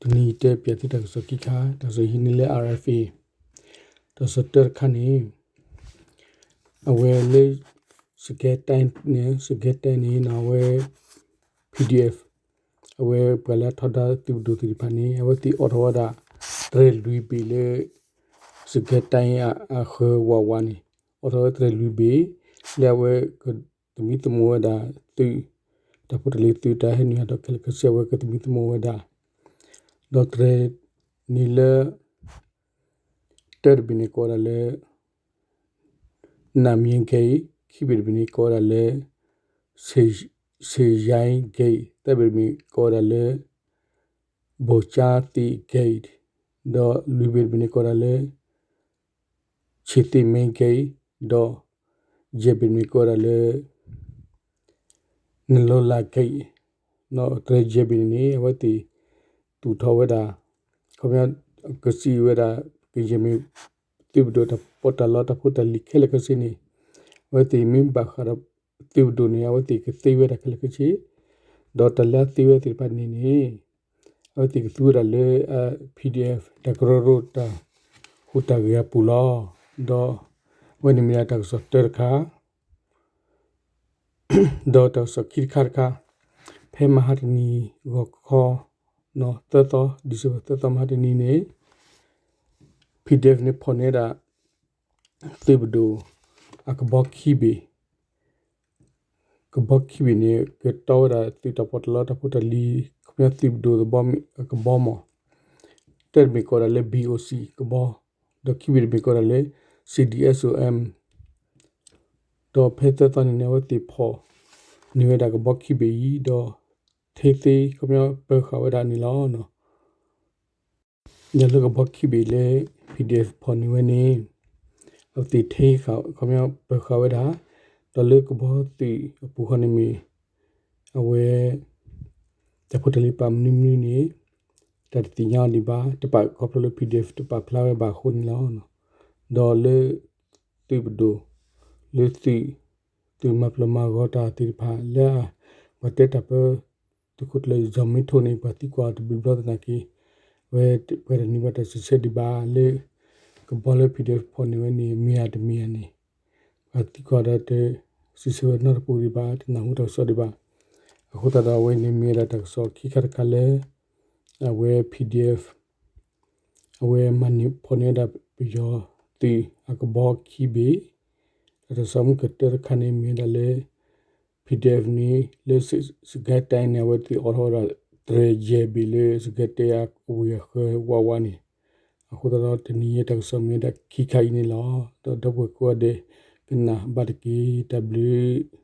တနံၤအံၤတဲပၠးသုတၢ်ကစီၣ်ခံခါ, တၢ်ကစီၣ်ဟံးန့ၢ်လၢ R F A, တၢ်ကစီၣ်တၢတခါန့ၣ် အဝဲလၢ စကဲတဲန့ၣ်, စကဲတဲန့ၣ် အဝဲ P D F အဝဲပှၤလၢအထီဒါသုးပဒိၣ်သ့ၣ်တဖၣ်န့ၣ် အဝဲသ့ၣ်အိးထီၣ်ဝဲဒၣ် တြဲၤလွံၢ်ဘ့ၣ်လၢ စကဲတဲအဃၢၤဝးဝးန့ၣ်, အိးထီၣ်ဝဲတြဲၤလွံၢ်ဘ့ၣ် လၢအဝဲကသမံသမိးဝဲဒၣ်သုး, တၢ်ဖိတၢ်လံၤသုးတၢ်ဟဲနုာ်ဟးထီၣ်ခဲလၢာ်ခဲဆ့ အဝဲကသမံသမိးဝဲဒၣ်, ဒီးတြဲၤန့ၣ်လၢ တၢတဘ့ၣ်န့ၣ်ကိးဝဲဒၣ်လၢ နၣ်မံကဲအံၤ, ခံဘ့ၣ်တဘ့ၣ်န့ၣ်ကိးဝဲဒၣ်လၢ စ့ယါကဲအံၤ, သၢဘ့ၣ်တဘ့ၣ်န့ၣ်ကိးဝဲဒၣ်လၢ ဘိၣ်ကၠါသံကဲအံၤ, ဒီးလွံၢ်ဘ့ၣ်တဘ့ၣ်န့ၣ်ကိးဝဲဒၣ်လၢ ဆံးသ့ၣ်မ့ကဲအံၤ, ဒီးယဲၢ်ဘ့ၣ်တဘ့ၣ်န့ၣ်ကိးဝဲဒၣ်လၢ နလိလါကဲအံၤ, တြဲၤယဲၢ်ဘ့ၣ်န့ၣ်န့ၣ် အဝဲသ့ၣ် သူၣ်ထီၣ်ဝဲဒၣ်, ခီပညီ ကစံးဝဲဒၣ် ကယဲၢ်မ့ၢ်သုးပဒိၣ်တၢ်ပီးတၢ်လီတၢ်ဖိတၢ်လံၤခဲလၢာ်ခဲဆ့န့ၣ်, အဝဲသ့ၣ်မ့ၢ်ဘၣ်ဃးဒီးသုးပဒိၣ်န့ၣ် အဝဲသ့ၣ်ကသ့ဝဲဒၣ်ခဲလၢာ်ခဲဆ့, ဒီးတၢ်လၢအသ့ဝဲသ့ၣ်တဖၣ်န့ၣ်န့ၣ် အဝဲသ့ၣ်ကသူဝဲဒၣ်လၢ P D F တၢ်ကရၢကရိတၢ်ဟူးတၢ်ဂဲၤအပူၤလီၤ. ဒီးအဝဲန့ၣ်မ့ၢ်ဒၣ်တၢ်ကစီၣ်တၢတခါ, ဒီးတၢ်ကစီၣ်ခံတခါတခါ, ဖဲမဟါတနံၤဂီၤခီ, သၢသီ, December သၢသီမဟါတနံၤန့ၣ် P D F န့ၣ်ဖီၣ်န့ၢ်ဝဲဒၣ် သုးပဒိၣ် အကဘီခံဘ့ၣ်, ကဘီခံဘ့ၣ်န့ၣ် ကတီဝဲဒၣ်သုးတၢ်ပီးတၢ်လီတၢ်ဖိတၢ်လံၤ, ခီပညီသုးပဒိၣ်သဘီအကဘီမး, တၢတဘ့ၣ်ကိးဒၣ်လၢ B O C ကဘီ, ဒီးခံဘ့ၣ်တဘ့ၣ်ကိးဒၣ်လၢ C D S O M, ဒီးဖဲသၢသီန့ၣ်န့ၣ် အဝဲသ့ၣ်ဖီၣ်န့ၢ်ဝဲဒၣ်ကဘီခံဘ့ၣ်အံၤ ဒီး ထံသ့ ခီပညီပၢၤဃာ်ဝဲဒၣ်န့ၣ်လီၤ. ဒီးလၢကဘီခံဘ့ၣ်လၢ P D F ဖီၣ်န့ၢ်ဝဲန့ၣ် အဝဲသ့ၣ်ထံဃာ် ခီပညီပၢၤဃာ်ဝဲဒၣ်, ဒီးလၢကဘီသုးအပူၤဃီန့ၣ်မ့ၢ် အဝဲ တၢ်ဖိတၢ်လံၤပာ်မနုၤမနုၤန့ၣ် တၢ်တသ့ၣ်ညါအီၤဒံးဘၣ်, တပာ်ခီဖျိလၢ P D F တပာ်ဖျါဝဲဘၣ်အဃိန့ၣ်လီၤ. ဒီးလၢ သုးပဒိၣ် လၢသုး သုးမၤပျီမၤဂီၤတၢ်သ့ၣ်တဖၣ်လၢ ပှၤတဲတၢ်ပၢ သုးခိၣ်ကျၢၢ် စီၤမ့ထိၣ်န့ၣ် ပှၤသံကွၢ်တဘျီဘျီသနာ်က့ အဝဲပှၤတနံၤဘၣ်တၢ်စံးဆၢဒံးဘၣ်လၢ ကဘီလၢ P D F ဖီၣ်န့ၢ်ဝဲန့ၣ် မ့ၢ်ဧါတမ့ၢ်ဧါန့ၣ် ပှၤသံကွၢ်ဒီးတစံးဆၢဝဲနီတပူၤဒံးဘၣ်, တနၢ်ဟူတၢ်ကစီၣ်ဒံးဘၣ်. အဃိသတးဒီးအဝဲန့ၣ်မ့ၢ်ဝဲဒၣ်တၢ်ကစီၣ်ခံခါတခါလၢ အဝဲ P D F အဝဲမၤန့ၢ်ဖီၣ်န့ၢ်ဝဲဒၣ်ပယီၤသုးအကဘီခံဘ့ၣ်, ဒီးတၢ်ကစီၣ်မုၢ်ကတၢၢ်တခါန့ၣ်မ့ၢ်ဝဲဒၣ်လၢ P D F န့ၣ် လၢစကဲတဲန့ၣ် အဝဲသ့ၣ်အိးထီၣ်ဝဲဒၣ် တြဲၤယဲၢ်ဘ့ၣ်လၢစကဲတဲအဝ့ၢ်အဃၢၤဝးဝးန့ၣ်, အဃိသတးဒီးတနံၤအံၤတၢ်ကစီၣ်မ့ၢ်ဝဲဒၣ်ခံခါအံၤန့ၣ်လီၤ. ဒီးဒီပုၢ်ဝဲၢ်ကိးဂၤဒဲး ကနၣ်ဘၣ်တက့ၢ်. တၢ်ဘျုး